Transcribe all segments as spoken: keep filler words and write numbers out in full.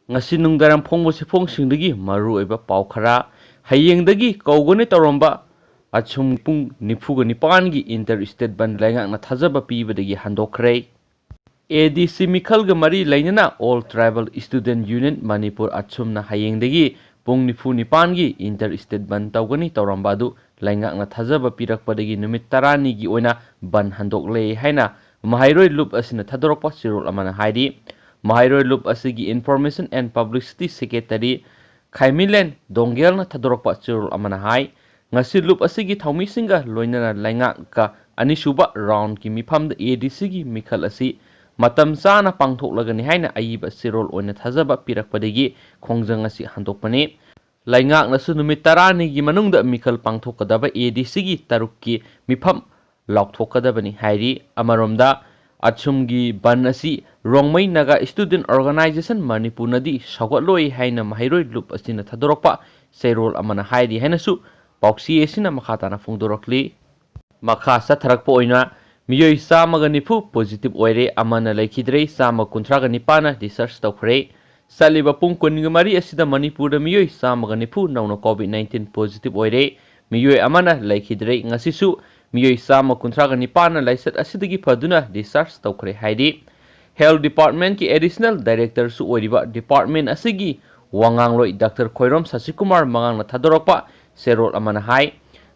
ꯉꯁꯤ ꯅꯨꯡꯗꯥꯡ ꯐꯣꯡꯕ ꯆꯦꯐꯣꯡꯁꯤꯡꯗꯒꯤ ꯃꯔꯨꯑꯣꯏꯕ ꯄꯥꯎ ꯈꯔ꯫ ꯍꯌꯦꯡꯗꯒꯤ ꯀꯧꯒꯅꯤ ꯇꯧꯔꯝꯕ ꯑꯁꯨꯝ ꯄꯨꯡ ꯅꯤꯐꯨꯒ ꯅꯤꯄꯥꯟꯒꯤ inter state ꯕꯟ ꯂꯩꯉꯥꯛꯅ ꯊꯥꯖꯕ ꯄꯤꯕꯗꯒꯤ ꯍꯟꯗꯣꯛꯈ꯭ꯔꯦ꯫ ADC ꯃꯤꯈꯜꯒ ꯃꯔꯤ ꯂꯩꯅꯅ All Tribal Student Union Manipur ꯑꯁꯨꯝꯅ ꯍꯌꯦꯡꯗꯒꯤ ꯄꯨꯡ ꯅꯤꯐꯨ ꯅꯤꯄꯥꯟꯒꯤ inter state ꯕꯟ ꯇꯧꯒꯅꯤ ꯇꯧꯔꯝꯕ ꯑꯗꯨ ꯂꯩꯉꯥꯛꯅ ꯊꯥꯖꯕ ꯄꯤꯔꯛꯄꯗꯒꯤ ꯅꯨꯃꯤꯠ ꯇꯔꯥꯅꯤꯒꯤ ꯑꯣꯏꯅ ꯕꯟ ꯍꯟꯗꯣꯛꯂꯦ ꯍꯥꯏꯅ ꯃꯍꯩꯔꯣꯏ ꯂꯨꯞ ꯑꯁꯤꯅ ꯊꯥꯗꯣꯔꯛꯄ ꯆꯦꯔꯣꯜ ꯑꯃꯅ ꯍꯥꯏꯔꯤ꯫ ꯃꯍꯩꯔꯣꯏ ꯂꯨꯞ ꯑꯁꯤꯒꯤ Information and Publicity Secretary ꯈꯥꯏꯃꯤꯂꯦꯟ ꯗꯣꯡꯒꯦꯜꯅ ꯊꯥꯗꯣꯔꯛꯄ ꯆꯦꯔꯣꯜ ꯑꯃꯅ ꯍꯥꯏ, ꯉꯁꯤ ꯂꯨꯞ ꯑꯁꯤꯒꯤ ꯊꯧꯃꯤꯁꯤꯡꯒ ꯂꯣꯏꯅꯅ ꯂꯩꯉꯥꯛꯀ ꯑꯅꯤꯁꯨꯕ ꯔꯥꯎꯟꯒꯤ ꯃꯤꯐꯝꯗ ADCꯒꯤ ꯃꯤꯈꯜ ꯑꯁꯤ ꯃꯇꯝ ꯆꯥꯅ ꯄꯥꯡꯊꯣꯛꯂꯒꯅꯤ ꯍꯥꯏꯅ ꯑꯏꯕ ꯆꯦꯔꯣꯜ ꯑꯣꯏꯅ ꯊꯥꯖꯕ ꯄꯤꯔꯛꯄꯗꯒꯤ ꯈꯣꯡꯖꯪ ꯑꯁꯤ ꯍꯟꯗꯣꯛꯄꯅꯤ꯫ ꯂꯩꯉꯥꯛꯅꯁꯨ ꯅꯨꯃꯤꯠ ꯇꯔꯥꯅꯤꯒꯤ ꯃꯅꯨꯡꯗ ꯃꯤꯈꯜ ꯄꯥꯡꯊꯣꯛꯀꯗꯕ ADCꯒꯤ ꯇꯔꯨꯛꯀꯤ ꯃꯤꯐꯝ ꯂꯥꯎꯊꯣꯛꯀꯗꯕꯅꯤ ꯍꯥꯏꯔꯤ꯫ ꯑꯃꯔꯣꯝꯗ, ꯑꯁꯨꯝꯒꯤ ꯕꯟ ꯑꯁꯤ ꯔꯣꯡꯃꯩ ꯅꯥꯒꯥ Student Organisation ꯃꯅꯤꯄꯨꯔꯅꯗꯤ ꯁꯧꯒꯠꯂꯣꯏ ꯍꯥꯏꯅ ꯃꯍꯩꯔꯣꯏ ꯂꯨꯞ ꯑꯁꯤꯅ ꯊꯥꯗꯣꯔꯛꯄ ꯆꯦꯔꯣꯜ ꯑꯃꯅ ꯍꯥꯏꯔꯤ ꯍꯥꯏꯅꯁꯨ ꯄꯥꯎꯆꯦ ꯑꯁꯤꯅ ꯃꯈꯥ ꯇꯥꯅ ꯐꯣꯡꯗꯣꯔꯛꯂꯤ꯫ ꯃꯈꯥ ꯆꯠꯊꯔꯛꯄ ꯑꯣꯏꯅ ꯃꯤꯑꯣꯏ ꯆꯥꯝꯃꯒ ꯅꯤꯐꯨ positive ꯑꯣꯏꯔꯦ, ꯑꯃꯅ ꯂꯩꯈꯤꯗ꯭ꯔꯦ, ꯆꯥꯝꯃ ꯀꯨꯟꯊ꯭ꯔꯥꯒ ꯅꯤꯄꯥꯟꯅ discharge ꯇꯧꯈ꯭ꯔꯦ꯫ ꯆꯠꯂꯤꯕ ꯄꯨꯡ ꯀꯨꯟꯒ ꯃꯔꯤ ꯑꯁꯤꯗ ꯃꯅꯤꯄꯨꯔꯗ ꯃꯤꯑꯣꯏ ꯆꯥꯝꯃꯒ ꯅꯤꯐꯨ ꯅꯧꯅ COVID nineteen positive ꯑꯣꯏꯔꯦ꯫ ꯃꯤꯑꯣꯏ ꯑꯃꯅ ꯂꯩꯈꯤꯗ꯭ꯔꯦ꯫ ꯉꯁꯤꯁꯨ ꯃꯤꯑꯣꯏ ꯆꯥꯝꯃ ꯀꯨꯟꯊ꯭ꯔꯥꯒ ꯅꯤꯄꯥꯟꯅ ꯂꯥꯏꯆꯠ ꯑꯁꯤꯗꯒꯤ ꯐꯗꯨꯅ discharge ꯇꯧꯈ꯭ꯔꯦ ꯍꯥꯏꯔꯤ꯫ Health Departmentꯀꯤ Additional Directorꯁꯨ ꯑꯣꯏꯔꯤꯕ department ꯑꯁꯤꯒꯤ ꯋꯥꯉꯥꯡꯂꯣꯏ ꯗꯥꯛꯇꯔ ꯈꯣꯏꯔꯣꯝ ꯁꯁꯤꯀꯨꯃꯥꯔ ꯃꯉꯥꯡꯅ ꯊꯥꯗꯣꯔꯛꯄ ꯆꯦꯔꯣꯜ ꯑꯃꯅ ꯍꯥꯏ,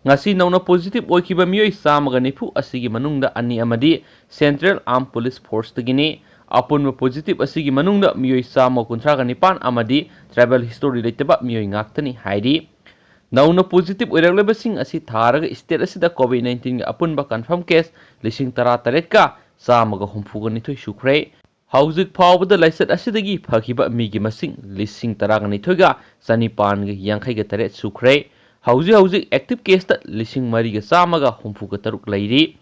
ꯉꯁꯤ ꯅꯧꯅ positive ꯑꯣꯏꯈꯤꯕ ꯃꯤꯑꯣꯏ ꯆꯥꯝꯃꯒ ꯅꯤꯐꯨ ꯑꯁꯤꯒꯤ ꯃꯅꯨꯡꯗ ꯑꯅꯤ ꯑꯃꯗꯤ Central Armed Police Forceꯇꯒꯤꯅꯤ꯫ ꯑꯄꯨꯟꯕ positive ꯑꯁꯤꯒꯤ ꯃꯅꯨꯡꯗ ꯃꯤꯑꯣꯏ ꯆꯥꯝꯃ ꯀꯨꯟꯊ꯭ꯔꯥꯒ ꯅꯤꯄꯥꯟ ꯑꯃꯗꯤ tribal history ꯂꯩꯇꯕ ꯃꯤꯑꯣꯏ ꯉꯥꯛꯇꯅꯤ ꯍꯥꯏꯔꯤ꯫ ꯅꯧꯅ positive ꯑꯣꯏꯔꯛꯂꯤꯕꯁꯤꯡ ꯑꯁꯤ ꯊꯥꯔꯒ state ꯑꯁꯤꯗ COVID nineteenꯒꯤ ꯑꯄꯨꯟꯕ confirm case ꯂꯤꯁꯤꯡ ꯇꯔꯥꯇꯔꯦꯠꯀ ꯆꯥꯝꯃꯒ ꯍꯨꯝꯐꯨꯒ ꯅꯤꯊꯣꯏ ꯁꯨꯈ꯭ꯔꯦ꯫ ꯍꯧꯖꯤꯛ ꯐꯥꯎꯕꯗ ꯂꯥꯏꯆꯠ ꯑꯁꯤꯗꯒꯤ ꯐꯈꯤꯕ ꯃꯤꯒꯤ ꯃꯁꯤꯡ ꯂꯤꯁꯤꯡ ꯇꯔꯥꯒ ꯅꯤꯊꯣꯏꯒ ꯆꯅꯤꯄꯥꯟꯒ ꯌꯥꯡꯈꯩꯒ ꯇꯔꯦꯠ ꯁꯨꯈ꯭ꯔꯦ꯫ ꯍꯧꯖꯤꯛ ꯍꯧꯖꯤꯛ active caseꯇ ꯂꯤꯁꯤꯡ ꯃꯔꯤꯒ ꯆꯥꯝꯃꯒ ꯍꯨꯝꯐꯨꯒ ꯇꯔꯨꯛ ꯂꯩꯔꯤ꯫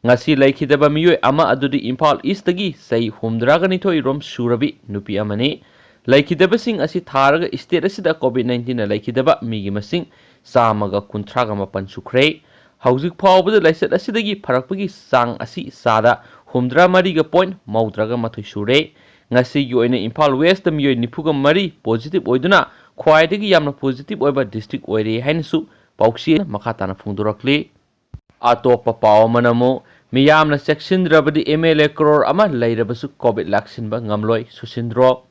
ꯉꯁꯤ ꯂꯩꯈꯤꯗꯕ ꯃꯤꯑꯣꯏ ꯑꯃ ꯑꯗꯨꯗꯤ ꯏꯝꯐꯥꯜ Eastꯇꯒꯤ ꯆꯍꯤ ꯍꯨꯝꯗ꯭ꯔꯥꯒ ꯅꯤꯊꯣꯏ ꯔꯣꯝ ꯁꯨꯔꯕꯤ ꯅꯨꯄꯤ ꯑꯃꯅꯤ꯫ ꯂꯩꯈꯤꯗꯕꯁꯤꯡ ꯑꯁꯤ ꯊꯥꯔꯒ state ꯑꯁꯤꯗ COVID nineteenꯅ ꯂꯩꯈꯤꯗꯕ ꯃꯤꯒꯤ ꯃꯁꯤꯡ ꯆꯥꯝꯃꯒ ꯀꯨꯟꯊ꯭ꯔꯥꯒ ꯃꯥꯄꯟ ꯁꯨꯈ꯭ꯔꯦ꯫ ꯍꯧꯖꯤꯛ ꯐꯥꯎꯕꯗ ꯂꯥꯏꯆꯠ ꯑꯁꯤꯗꯒꯤ ꯐꯔꯛꯄꯒꯤ ꯆꯥꯡ ꯑꯁꯤ ꯆꯥꯗ ꯍꯨꯝꯗ꯭ꯔꯥ ꯃꯔꯤꯒ point ꯃꯧꯗ꯭ꯔꯥꯒ ꯃꯥꯊꯣꯏ ꯁꯨꯔꯦ꯫ ꯉꯁꯤꯒꯤ ꯑꯣꯏꯅ ꯏꯝꯐꯥꯜ ꯋꯦꯁꯇ ꯃꯤꯑꯣꯏ ꯅꯤꯐꯨꯒ ꯃꯔꯤ positive ꯑꯣꯏꯗꯨꯅ ꯈ꯭ꯋꯥꯏꯗꯒꯤ ꯌꯥꯝꯅ positive ꯑꯣꯏꯕ district ꯑꯣꯏꯔꯦ ꯍꯥꯏꯅꯁꯨ ꯄꯥꯎꯆꯦꯅ ꯃꯈꯥ ꯇꯥꯅ ꯐꯣꯡꯗꯣꯔꯛꯂꯤ꯫ ꯑꯇꯣꯞꯄ ꯄꯥꯎ ꯑꯃꯅ ꯑꯃꯨꯛ, ꯃꯤꯌꯥꯝꯅ ꯆꯦꯛꯁꯤꯟꯗ꯭ꯔꯕꯗꯤ MLA ꯀꯔꯣꯔ ꯑꯃ ꯂꯩꯔꯕꯁꯨ COVID ꯂꯥꯛꯁꯤꯟꯕ ꯉꯝꯂꯣꯏ, ꯁꯨꯁꯤꯟꯗ꯭ꯔꯣ꯫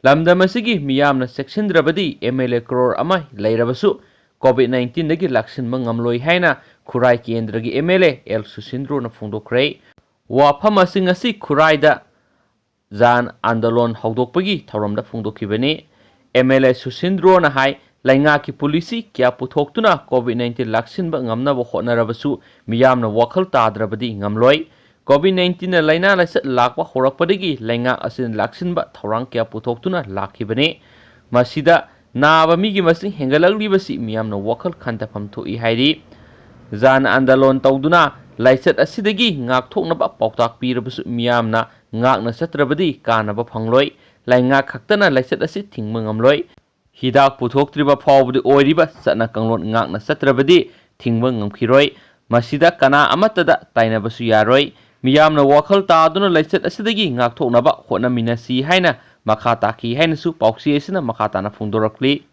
ꯂꯝꯗꯝ ꯑꯁꯤꯒꯤ ꯃꯤꯌꯥꯝꯅ ꯆꯦꯛꯁꯤꯟꯗ꯭ꯔꯕꯗꯤ MLA ꯀꯔꯣꯔ ꯑꯃ ꯂꯩꯔꯕꯁꯨ COVID nineteenꯗꯒꯤ ꯂꯥꯛꯁꯤꯟꯕ ꯉꯝꯂꯣꯏ ꯍꯥꯏꯅ ꯈꯨꯔꯥꯏ ꯀꯦꯟꯗ꯭ꯔꯒꯤ MLA ꯑꯦꯜ ꯁꯨꯁꯤꯟꯗ꯭ꯔꯣꯅ ꯐꯣꯡꯗꯣꯛꯈ꯭ꯔꯦ꯫ ꯋꯥꯐꯝ ꯑꯁꯤ ꯉꯁꯤ ꯈꯨꯔꯥꯏꯗ ꯖꯥꯟ ꯑꯟꯗꯣꯂꯟ ꯍꯧꯗꯣꯛꯄꯒꯤ ꯊꯧꯔꯝꯗ ꯐꯣꯡꯗꯣꯛꯈꯤꯕꯅꯤ꯫ MLA ꯁꯨꯁꯤꯟꯗ꯭ꯔꯣꯅ ꯍꯥꯏ, ꯂꯩꯉꯥꯛꯀꯤ policy ꯀꯌꯥ ꯄꯨꯊꯣꯛꯇꯨꯅ COVID nineteen ꯂꯥꯛꯁꯤꯟꯕ ꯉꯝꯅꯕ ꯍꯣꯠꯅꯔꯕꯁꯨ ꯃꯤꯌꯥꯝꯅ ꯋꯥꯈꯜ ꯇꯥꯗ꯭ꯔꯕꯗꯤ ꯉꯝꯂꯣꯏ꯫ COVID nineteenꯅ ꯂꯥꯏꯅꯥ ꯂꯥꯏꯆꯠ ꯂꯥꯛꯄ ꯍꯧꯔꯛꯄꯗꯒꯤ ꯂꯩꯉꯥꯛ ꯑꯁꯤꯅ ꯂꯥꯛꯁꯤꯟꯕ ꯊꯧꯔꯥꯡ ꯀꯌꯥ ꯄꯨꯊꯣꯛꯇꯨꯅ ꯂꯥꯛꯈꯤꯕꯅꯤ꯫ ꯃꯁꯤꯗ ꯅꯥꯕ ꯃꯤꯒꯤ ꯃꯁꯤꯡ ꯍꯦꯟꯒꯠꯂꯛꯂꯤꯕꯁꯤ ꯃꯤꯌꯥꯝꯅ ꯋꯥꯈꯜ ꯈꯟꯊꯐꯝ ꯊꯣꯛꯏ ꯍꯥꯏꯔꯤ꯫ ꯖꯥꯟ ꯑꯟꯗꯣꯂꯟ ꯇꯧꯗꯨꯅ ꯂꯥꯏꯆꯠ ꯑꯁꯤꯗꯒꯤ ꯉꯥꯛꯊꯣꯛꯅꯕ ꯄꯥꯎꯇꯥꯛ ꯄꯤꯔꯕꯁꯨ ꯃꯤꯌꯥꯝꯅ ꯉꯥꯛꯅ ꯆꯠꯇ꯭ꯔꯕꯗꯤ ꯀꯥꯟꯅꯕ ꯐꯪꯂꯣꯏ꯫ ꯂꯩꯉꯥꯛ ꯈꯛꯇꯅ ꯂꯥꯏꯆꯠ ꯑꯁꯤ ꯊꯤꯡꯕ ꯉꯝꯂꯣꯏ꯫ ꯍꯤꯗꯥꯛ ꯄꯨꯊꯣꯛꯇ꯭ꯔꯤꯕ ꯐꯥꯎꯕꯗꯤ ꯑꯣꯏꯔꯤꯕ ꯆꯠꯅ ꯀꯥꯡꯂꯣꯟ ꯉꯥꯛꯅ ꯆꯠꯇ꯭ꯔꯕꯗꯤ ꯊꯤꯡꯕ ꯉꯝꯈꯤꯔꯣꯏ꯫ ꯃꯁꯤꯗ ꯀꯅꯥ ꯑꯃꯠꯇꯗ ꯇꯥꯏꯅꯕꯁꯨ ꯌꯥꯔꯣꯏ꯫ ꯃꯤꯌꯥꯝꯅ ꯋꯥꯈꯜ ꯇꯥꯗꯨꯅ ꯂꯥꯏꯆꯠ ꯑꯁꯤꯗꯒꯤ ꯉꯥꯛꯊꯣꯛꯅꯕ ꯍꯣꯠꯅꯃꯤꯟꯅꯁꯤ ꯍꯥꯏꯅ ꯃꯈꯥ ꯇꯥꯈꯤ ꯍꯥꯏꯅꯁꯨ ꯄꯥꯎꯆꯦ ꯑꯁꯤꯅ ꯃꯈꯥ ꯇꯥꯅ ꯐꯣꯡꯗꯣꯔꯛꯂꯤ꯫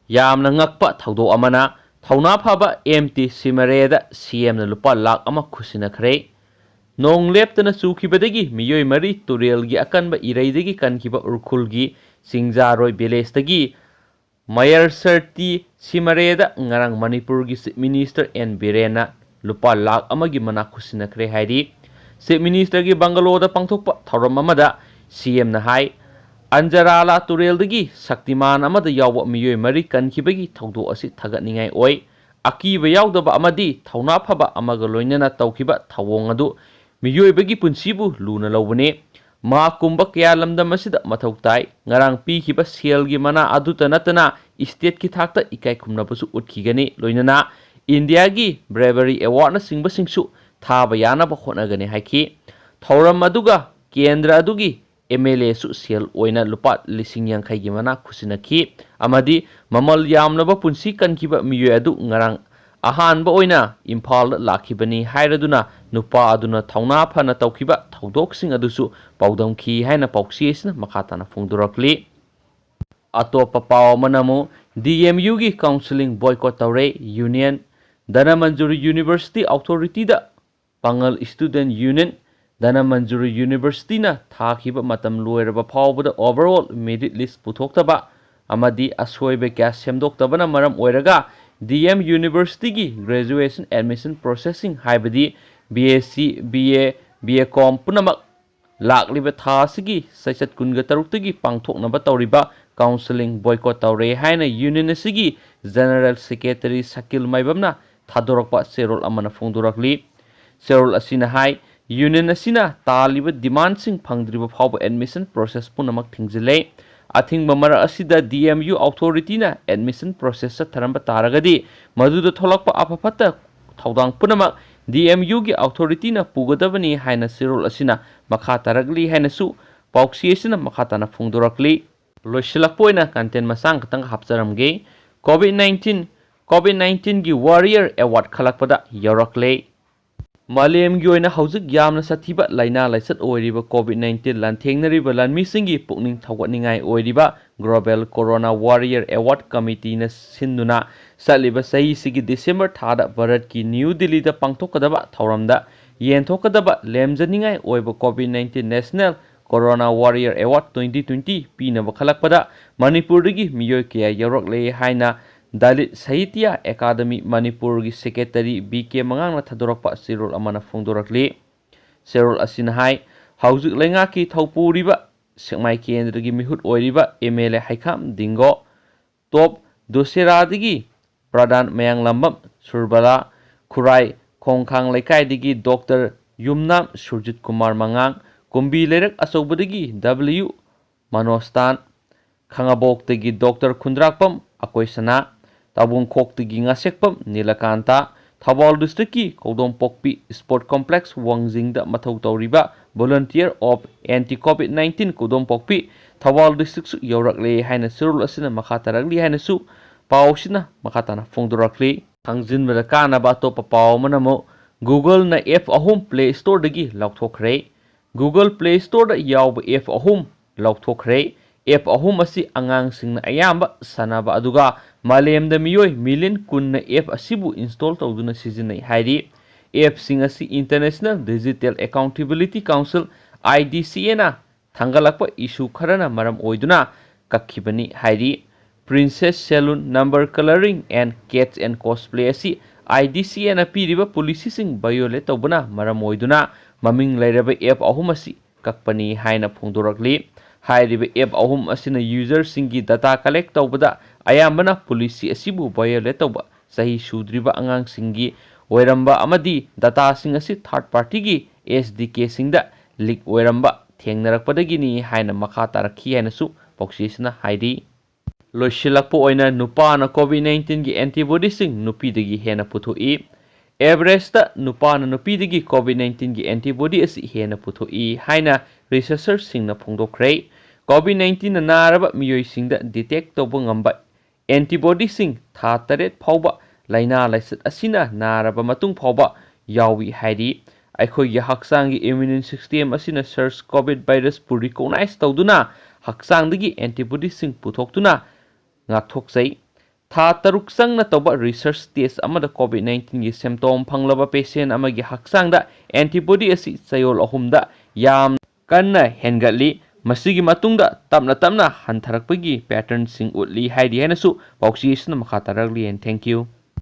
ꯌꯥꯝꯅ ꯉꯛꯄ ꯊꯧꯗꯣꯛ ꯑꯃꯅ, ꯊꯧꯅꯥ ꯐꯕ ꯑꯦꯝ ꯇꯤ ꯁꯤꯃꯔꯦꯗ ꯁꯤ ꯑꯦꯝꯅ ꯂꯨꯄꯥ ꯂꯥꯈ ꯑꯃ ꯈꯨꯠꯁꯤꯟꯅꯈ꯭ꯔꯦ꯫ ꯅꯣꯡ ꯂꯦꯞꯇꯅ ꯆꯨꯈꯤꯕꯗꯒꯤ ꯃꯤꯑꯣꯏ ꯃꯔꯤ ꯇꯨꯔꯦꯜꯒꯤ ꯑꯀꯟꯕ ꯏꯔꯩꯗꯒꯤ ꯀꯟꯈꯤꯕ ꯎꯔꯈꯨꯜꯒꯤ ꯆꯤꯡꯖꯥꯔꯣꯏ villageꯇꯒꯤ ꯃꯌꯔ ꯁꯔꯇꯤ ꯁꯤꯃꯔꯦꯗ ꯉꯔꯥꯡ ꯃꯅꯤꯄꯨꯔꯒꯤ Chief Minister ꯑꯦꯟ ꯕꯤꯔꯦꯟꯅ ꯂꯨꯄꯥ ꯂꯥꯈ ꯑꯃꯒꯤ ꯃꯅꯥ ꯈꯨꯠꯁꯤꯟꯅꯈ꯭ꯔꯦ ꯍꯥꯏꯔꯤ꯫ Chief Ministerꯒꯤ ꯕꯪꯒꯂꯣꯗ ꯄꯥꯡꯊꯣꯛꯄ ꯊꯧꯔꯝ ꯑꯃꯗ ꯁꯤ ꯑꯦꯝꯅ ꯍꯥꯏ, ꯑꯟꯖꯔꯥꯂꯥ ꯇꯨꯔꯦꯜꯗꯒꯤ ꯁꯛꯇꯤꯃꯥꯟ ꯑꯃꯗ ꯌꯥꯎꯕ ꯃꯤꯑꯣꯏ ꯃꯔꯤ ꯀꯟꯈꯤꯕꯒꯤ ꯊꯧꯗꯣꯛ ꯑꯁꯤ ꯊꯥꯒꯠꯅꯤꯡꯉꯥꯏ ꯑꯣꯏ꯫ ꯑꯀꯤꯕ ꯌꯥꯎꯗꯕ ꯑꯃꯗꯤ ꯊꯧꯅꯥ ꯐꯕ ꯑꯃꯒ ꯂꯣꯏꯅꯅ ꯇꯧꯈꯤꯕ ꯊꯧꯑꯣꯡ ꯑꯗꯨ ꯃꯤꯑꯣꯏꯕꯒꯤ ꯄꯨꯟꯁꯤꯕꯨ ꯂꯨꯅ ꯂꯧꯕꯅꯤ꯫ ꯃꯥ ꯀꯨꯝꯕ ꯀꯌꯥ ꯂꯝꯗꯝ ꯑꯁꯤꯗ ꯃꯊꯧ ꯇꯥꯏ꯫ ꯉꯔꯥꯡ ꯄꯤꯈꯤꯕ ꯁꯦꯜꯒꯤ ꯃꯅꯥ ꯑꯗꯨꯇ ꯅꯠꯇꯅ stateꯀꯤ ꯊꯥꯛꯇ ꯏꯀꯥꯏ ꯈꯨꯝꯅꯕꯁꯨ ꯎꯠꯈꯤꯒꯅꯤ, ꯂꯣꯏꯅꯅ Indiaꯒꯤ Bravery Awardꯅꯆꯤꯡꯕꯁꯤꯡꯁꯨ ꯊꯥꯕ ꯌꯥꯅꯕ ꯍꯣꯠꯅꯒꯅꯤ ꯍꯥꯏꯈꯤ꯫ ꯊꯧꯔꯝ ꯑꯗꯨꯒ ꯀꯦꯟꯗ꯭ꯔ ꯑꯗꯨꯒꯤ MLAꯁꯨ ꯁꯦꯜ ꯑꯣꯏꯅ ꯂꯨꯄꯥ ꯂꯤꯁꯤꯡ ꯌꯥꯡꯈꯩꯒꯤ ꯃꯅꯥ ꯈꯨꯠꯁꯤꯟꯅꯈꯤ ꯑꯃꯗꯤ ꯃꯃꯜ ꯌꯥꯝꯂꯕ ꯄꯨꯟꯁꯤ ꯀꯟꯈꯤꯕ ꯃꯤꯑꯣꯏ ꯑꯗꯨ ꯉꯔꯥꯡ ꯑꯍꯥꯟꯕ ꯑꯣꯏꯅ ꯏꯝꯐꯥꯜꯗ ꯂꯥꯛꯈꯤꯕꯅꯤ ꯍꯥꯏꯔꯗꯨꯅ ꯅꯨꯄꯥ ꯑꯗꯨꯅ ꯊꯧꯅꯥ ꯐꯅ ꯇꯧꯈꯤꯕ ꯊꯧꯗꯣꯛꯁꯤꯡ ꯑꯗꯨꯁꯨ ꯄꯥꯎꯗꯝꯈꯤ ꯍꯥꯏꯅ ꯄꯥꯎꯆꯦ ꯑꯁꯤꯅ ꯃꯈꯥ ꯇꯥꯅ ꯐꯣꯡꯗꯣꯔꯛꯂꯤ꯫ ꯑꯇꯣꯞꯄ ꯄꯥꯎ ꯑꯃꯅ ꯑꯃꯨꯛ ꯗꯤ ꯑꯦꯝ ꯌꯨꯒꯤ counselling boycott ꯇꯧꯔꯦ ꯌꯨꯅꯤꯌꯟ꯫ ꯙꯅꯃꯟꯖꯨꯔꯤ ꯌꯨꯅꯤꯚꯔꯁꯤꯇꯤ ꯑꯣꯊꯣꯔꯤꯇꯤꯗ ꯄꯥꯉꯜ ꯁ꯭ꯇꯨꯗꯦꯟꯠ ꯌꯨꯅꯤꯌꯟ, ꯙꯅꯃꯟꯖꯨꯔꯤ ꯌꯨꯅꯤꯚꯔꯁꯤꯇꯤꯅ ꯊꯥꯈꯤꯕ ꯃꯇꯝ ꯂꯣꯏꯔꯕ ꯐꯥꯎꯕꯗ overall merit list ꯄꯨꯊꯣꯛꯇꯕ ꯑꯃꯗꯤ ꯑꯁꯣꯏꯕ ꯀꯌꯥ ꯁꯦꯝꯗꯣꯛꯇꯕꯅ ꯃꯔꯝ ꯑꯣꯏꯔꯒ ꯗꯤ ꯑꯦꯝ ꯌꯨꯅꯤꯚꯔꯁꯤꯇꯤꯒꯤ graduation admission processꯁꯤꯡ ꯍꯥꯏꯕꯗꯤ B S C, B A, B A ꯀꯣꯝ ꯄꯨꯝꯅꯃꯛ ꯂꯥꯛꯂꯤꯕ ꯊꯥ ꯑꯁꯤꯒꯤ ꯆꯩꯆꯠ ꯀꯨꯟꯒ ꯇꯔꯨꯛꯇꯒꯤ ꯄꯥꯡꯊꯣꯛꯅꯕ ꯇꯧꯔꯤꯕ counselling boycott ꯇꯧꯔꯦ ꯍꯥꯏꯅ ꯌꯨꯅꯤꯌꯟ ꯑꯁꯤꯒꯤ ꯖꯦꯅꯔꯦꯜ ꯁꯦꯀ꯭ꯔꯦꯇꯔꯤ ꯁꯀꯤꯜ ꯃꯥꯏꯕꯝꯅ ꯊꯥꯗꯣꯔꯛꯄ ꯆꯦꯔꯣꯜ ꯑꯃꯅ ꯐꯣꯡꯗꯣꯔꯛꯂꯤ꯫ ꯆꯦꯔꯣꯜ ꯑꯁꯤꯅ ꯍꯥꯏ, ꯌꯨꯅꯤꯌꯟ ꯑꯁꯤꯅ ꯇꯥꯜꯂꯤꯕ ꯗꯤꯃꯥꯟꯁꯤꯡ ꯐꯪꯗ꯭ꯔꯤꯕ ꯐꯥꯎꯕ admission process ꯄꯨꯝꯅꯃꯛ ꯊꯤꯡꯖꯤꯜꯂꯦ꯫ ꯑꯊꯤꯡꯕ ꯃꯔꯛ ꯑꯁꯤꯗ ꯗꯤ ꯑꯦꯝ ꯌꯨ ꯑꯣꯊꯣꯔꯤꯇꯤꯅ admission process ꯆꯠꯊꯔꯝꯕ ꯇꯥꯔꯒꯗꯤ ꯃꯗꯨꯗ ꯊꯣꯛꯂꯛꯄ ꯑꯐ ꯐꯠꯇ ꯊꯧꯗꯥꯡ ꯄꯨꯝꯅꯃꯛ ꯗꯤ ꯑꯦꯝ ꯌꯨꯒꯤ ꯑꯣꯊꯣꯔꯤꯇꯤꯅ ꯄꯨꯒꯗꯕꯅꯤ ꯍꯥꯏꯅ ꯆꯦꯔꯣꯜ ꯑꯁꯤꯅ ꯃꯈꯥ ꯇꯥꯔꯛꯂꯤ ꯍꯥꯏꯅꯁꯨ ꯄꯥꯎꯆꯦ ꯑꯁꯤꯅ ꯃꯈꯥ ꯇꯥꯅ ꯐꯣꯡꯗꯣꯔꯛꯂꯤ꯫ ꯂꯣꯏꯁꯤꯜꯂꯛꯄ ꯑꯣꯏꯅ content ꯃꯆꯥ ꯈꯛꯇꯪ ꯍꯥꯞꯆꯔꯝꯒꯦ꯫ COVID nineteen, COVID nineteenꯒꯤ Warrior Award ꯈꯜꯂꯛꯄꯗ ꯌꯧꯔꯛꯂꯦ꯫ ꯃꯥꯂꯦꯝꯒꯤ ꯑꯣꯏꯅ ꯍꯧꯖꯤꯛ ꯌꯥꯝꯅ ꯁꯥꯊꯤꯕ ꯂꯥꯏꯅꯥ ꯂꯥꯏꯆꯠ ꯑꯣꯏꯔꯤꯕ COVID nineteen ꯂꯥꯟꯊꯦꯡꯅꯔꯤꯕ ꯂꯥꯟꯃꯤꯁꯤꯡꯒꯤ ꯄꯨꯛꯅꯤꯡ ꯊꯧꯒꯠꯅꯤꯡꯉꯥꯏ ꯑꯣꯏꯔꯤꯕ Global Corona Warrior Award ꯀꯃꯤꯇꯤꯅ ꯁꯤꯟꯗꯨꯅ ꯆꯠꯂꯤꯕ ꯆꯍꯤꯁꯤꯒꯤ ꯗꯤꯁꯦꯝꯕꯔ ꯊꯥꯗ ꯚꯥꯔꯠꯀꯤ ꯅ꯭ꯌꯨ ꯗꯤꯜꯂꯤꯗ ꯄꯥꯡꯊꯣꯛꯀꯗꯕ ꯊꯧꯔꯝꯗ ꯌꯦꯟꯊꯣꯛꯀꯗꯕ ꯂꯦꯝꯖꯅꯤꯡꯉꯥꯏ ꯑꯣꯏꯕ COVID nineteen National Corona Warrior Award twenty twenty ꯄꯤꯅꯕ ꯈꯜꯂꯛꯄꯗ ꯃꯅꯤꯄꯨꯔꯗꯒꯤ ꯃꯤꯑꯣꯏ ꯀꯌꯥ ꯌꯥꯎꯔꯛꯂꯦ ꯍꯥꯏꯅ ꯗꯂꯤꯠ ꯁꯥꯍꯤꯇ꯭ꯌ ꯑꯦꯀꯥꯗꯃꯤ ꯃꯅꯤꯄꯨꯔꯒꯤ ꯁꯦꯀ꯭ꯔꯦꯇꯔꯤ ꯕꯤ ꯀꯦ ꯃꯉꯥꯡꯅ ꯊꯥꯗꯣꯔꯛꯄ ꯆꯦꯔꯣꯜ ꯑꯃꯅ ꯐꯣꯡꯗꯣꯔꯛꯂꯤ꯫ ꯆꯦꯔꯣꯜ ꯑꯁꯤꯅ ꯍꯥꯏ, ꯍꯧꯖꯤꯛ ꯂꯩꯉꯥꯛꯀꯤ ꯊꯧꯄꯨꯔꯤꯕ ꯁꯦꯛꯃꯥꯏ ꯀꯦꯟꯗ꯭ꯔꯒꯤ ꯃꯤꯍꯨꯠ ꯑꯣꯏꯔꯤꯕ ꯑꯦꯝ ꯑꯦꯜ ꯑꯦ ꯍꯩꯈꯥꯝ ꯗꯤꯡꯒꯣ, ꯇꯣꯞ ꯗꯣꯁꯦꯔꯥꯗꯒꯤ ꯄ꯭ꯔꯙꯥꯟ ꯃꯌꯥꯡꯂꯝꯕꯝ ꯁꯨꯔꯕꯂꯥ, ꯈꯨꯔꯥꯏ ꯈꯣꯡꯈꯥꯡ ꯂꯩꯀꯥꯏꯗꯒꯤ ꯗꯣꯛꯇꯔ ꯌꯨꯝꯅꯥꯝ ꯁꯨꯔꯖꯤꯠ ꯀꯨꯃꯥꯔ ꯃꯉꯥꯡ, ꯀꯨꯝꯕꯤ ꯂꯩꯔꯛ ꯑꯆꯧꯕꯗꯒꯤ ꯗꯕ꯭ꯂꯤꯌꯨ ꯃꯅꯣꯖꯇꯥꯟ, ꯈꯥꯉꯕꯣꯛꯇꯒꯤ ꯗꯣꯛꯇꯔ ꯈꯨꯟꯗ꯭ꯔꯥꯛꯄꯝ ꯑꯀꯣꯏꯁꯅꯥ, ꯇꯥꯕꯨꯡꯈꯣꯛꯇꯒꯤ ꯉꯥꯁꯦꯛꯄꯝ ꯅꯤꯂꯀꯥꯟꯇ, ꯊꯧꯕꯥꯜ ꯗꯤꯁꯇ꯭ꯔꯤꯛꯀꯤ ꯀꯧꯗꯣꯝꯄꯣꯛꯄꯤ ꯁ꯭ꯄꯣꯔꯠ ꯀꯣꯝꯄ꯭ꯂꯦꯛꯁ ꯋꯥꯡꯖꯤꯡꯗ ꯃꯊꯧ ꯇꯧꯔꯤꯕ Volunteer of Anti COVID nineteen ꯀꯧꯗꯣꯝꯄꯣꯛꯄꯤ Thoubal ꯗꯤꯁꯇ꯭ꯔꯤꯛꯁꯨ ꯌꯧꯔꯛꯂꯦ ꯍꯥꯏꯅ ꯆꯦꯔꯣꯜ ꯑꯁꯤꯅ ꯃꯈꯥ ꯇꯥꯔꯛꯂꯤ ꯍꯥꯏꯅꯁꯨ ꯄꯥꯎ ꯑꯁꯤꯅ ꯃꯈꯥ ꯇꯥꯅ ꯐꯣꯡꯗꯣꯔꯛꯂꯤ꯫ ꯈꯪꯖꯤꯟꯕꯗ ꯀꯥꯟꯅꯕ ꯑꯇꯣꯞꯄ ꯄꯥꯎ ꯑꯃꯅ ꯑꯃꯨꯛ Google-ꯅ app ꯑꯍꯨꯝ Play Store-ꯗꯒꯤ ꯂꯧꯊꯣꯛꯈ꯭ꯔꯦ꯫ Google Play Store-ꯗ ꯌꯥꯎꯕ app ꯑꯍꯨꯝ ꯂꯧꯊꯣꯛꯈ꯭ꯔꯦ꯫ App ꯑꯍꯨꯝ ꯑꯁꯤ ꯑꯉꯥꯡꯁꯤꯡꯅ ꯑꯌꯥꯝꯕ ꯁꯥꯟꯅꯕ, ꯑꯗꯨꯒ ꯃꯥꯂꯦꯝꯗ ꯃꯤꯑꯣꯏ million ꯀꯨꯟꯅ app ꯑꯁꯤꯕꯨ install ꯇꯧꯗꯨꯅ ꯁꯤꯖꯤꯟꯅꯩ ꯍꯥꯏꯔꯤ꯫ App-ꯁꯤꯡ ꯑꯁꯤ International Digital Accountability Council, I D C A-ꯅ ꯊꯥꯡꯒꯠꯂꯛꯄ issue ꯈꯔꯅ ꯃꯔꯝ ꯑꯣꯏꯗꯨꯅ ꯀꯛꯈꯤꯕꯅꯤ ꯍꯥꯏꯔꯤ꯫ Princess Salon, Number Colouring and Cats and Cosplay ꯑꯁꯤ I D C A-ꯅ ꯄꯤꯔꯤꯕ policy-ꯁꯤꯡ violate ꯇꯧꯕꯅ ꯃꯔꯝ ꯑꯣꯏꯗꯨꯅ ꯃꯃꯤꯡ ꯂꯩꯔꯕ app ꯑꯍꯨꯝ ꯑꯁꯤ ꯀꯛꯄꯅꯤ ꯍꯥꯏꯅ ꯐꯣꯡꯗꯣꯔꯛꯂꯤ꯫ ꯍꯥꯏꯔꯤꯕ app ꯑꯍꯨꯝ ꯑꯁꯤꯅ user-ꯁꯤꯡꯒꯤ data collect ꯇꯧꯕꯗ ꯑꯌꯥꯝꯕꯅ policy ꯑꯁꯤꯕꯨ violate ꯇꯧꯕ, ꯆꯍꯤ ꯁꯨꯗ꯭ꯔꯤꯕ ꯑꯉꯥꯡꯁꯤꯡꯒꯤ ꯑꯣꯏꯔꯝꯕ ꯑꯃꯗꯤ data-ꯁꯤꯡ ꯑꯁꯤ third party-ꯒꯤ S D K-ꯁꯤꯡꯗ leak ꯑꯣꯏꯔꯝꯕ ꯊꯦꯡꯅꯔꯛꯄꯗꯒꯤꯅꯤ ꯍꯥꯏꯅ ꯃꯈꯥ ꯇꯥꯔꯛꯈꯤ ꯍꯥꯏꯅꯁꯨ ꯄꯥꯎꯆꯦꯁꯤꯅ ꯍꯥꯏꯔꯤ꯫ ꯂꯣꯏꯁꯤꯜꯂꯛꯄ ꯑꯣꯏꯅ ꯅꯨꯄꯥꯅ COVID nineteen-ꯒꯤ antibody-ꯁꯤꯡ ꯅꯨꯄꯤꯗꯒꯤ ꯍꯦꯟꯅ ꯄꯨꯊꯣꯛꯏ꯫ Everest-ꯇ ꯅꯨꯄꯥꯅ ꯅꯨꯄꯤꯗꯒꯤ COVID nineteen-ꯒꯤ antibody ꯑꯁꯤ ꯍꯦꯟꯅ ꯄꯨꯊꯣꯛꯏ ꯍꯥꯏꯅ researcher-ꯁꯤꯡꯅ ꯐꯣꯡꯗꯣꯛꯈ꯭ꯔꯦ꯫ COVID nineteen-ꯅ ꯅꯥꯔꯕ ꯃꯤꯑꯣꯏꯁꯤꯡꯗ detect ꯇꯧꯕ ꯉꯝꯕ antibody-ꯁꯤꯡ ꯊꯥ ꯇꯔꯦꯠ ꯐꯥꯎꯕ ꯂꯥꯏꯅꯥ ꯂꯥꯏꯆꯠ ꯑꯁꯤꯅ ꯅꯥꯔꯕ ꯃꯇꯨꯡ ꯐꯥꯎꯕ ꯌꯥꯎꯏ ꯍꯥꯏꯔꯤ꯫ ꯑꯩꯈꯣꯏꯒꯤ ꯍꯛꯆꯥꯡꯒꯤ immune system ꯑꯁꯤꯅ SARS COVID virus-ꯄꯨ recognize ꯇꯧꯗꯨꯅ ꯍꯛꯆꯥꯡꯗꯒꯤ antibody-ꯁꯤꯡ ꯄꯨꯊꯣꯛꯇꯨꯅ ꯉꯥꯛꯊꯣꯛꯆꯩ꯫ ꯊꯥ ꯇꯔꯨꯛ ꯆꯪꯅ ꯇꯧꯕ research test ꯑꯃꯗ COVID nineteen-ꯒꯤ symptom ꯐꯪꯂꯕ patient ꯑꯃꯒꯤ ꯍꯛꯆꯥꯡꯗ antibody ꯑꯁꯤ ꯆꯌꯣꯜ ꯑꯍꯨꯝꯗ ꯌꯥꯝ ꯀꯟꯅ ꯍꯦꯟꯒꯠꯂꯤ꯫ ꯃꯁꯤꯒꯤ ꯃꯇꯨꯡꯗ ꯇꯞꯅ ꯇꯞꯅ ꯍꯟꯊꯔꯛꯄꯒꯤ pattern-ꯁꯤꯡ ꯎꯠꯂꯤ ꯍꯥꯏꯔꯤ ꯍꯥꯏꯅꯁꯨ ꯄꯥꯎꯆꯦ ꯑꯁꯤꯅ ꯃꯈꯥ ꯇꯥꯔꯛꯂꯤ꯫ And thank you꯫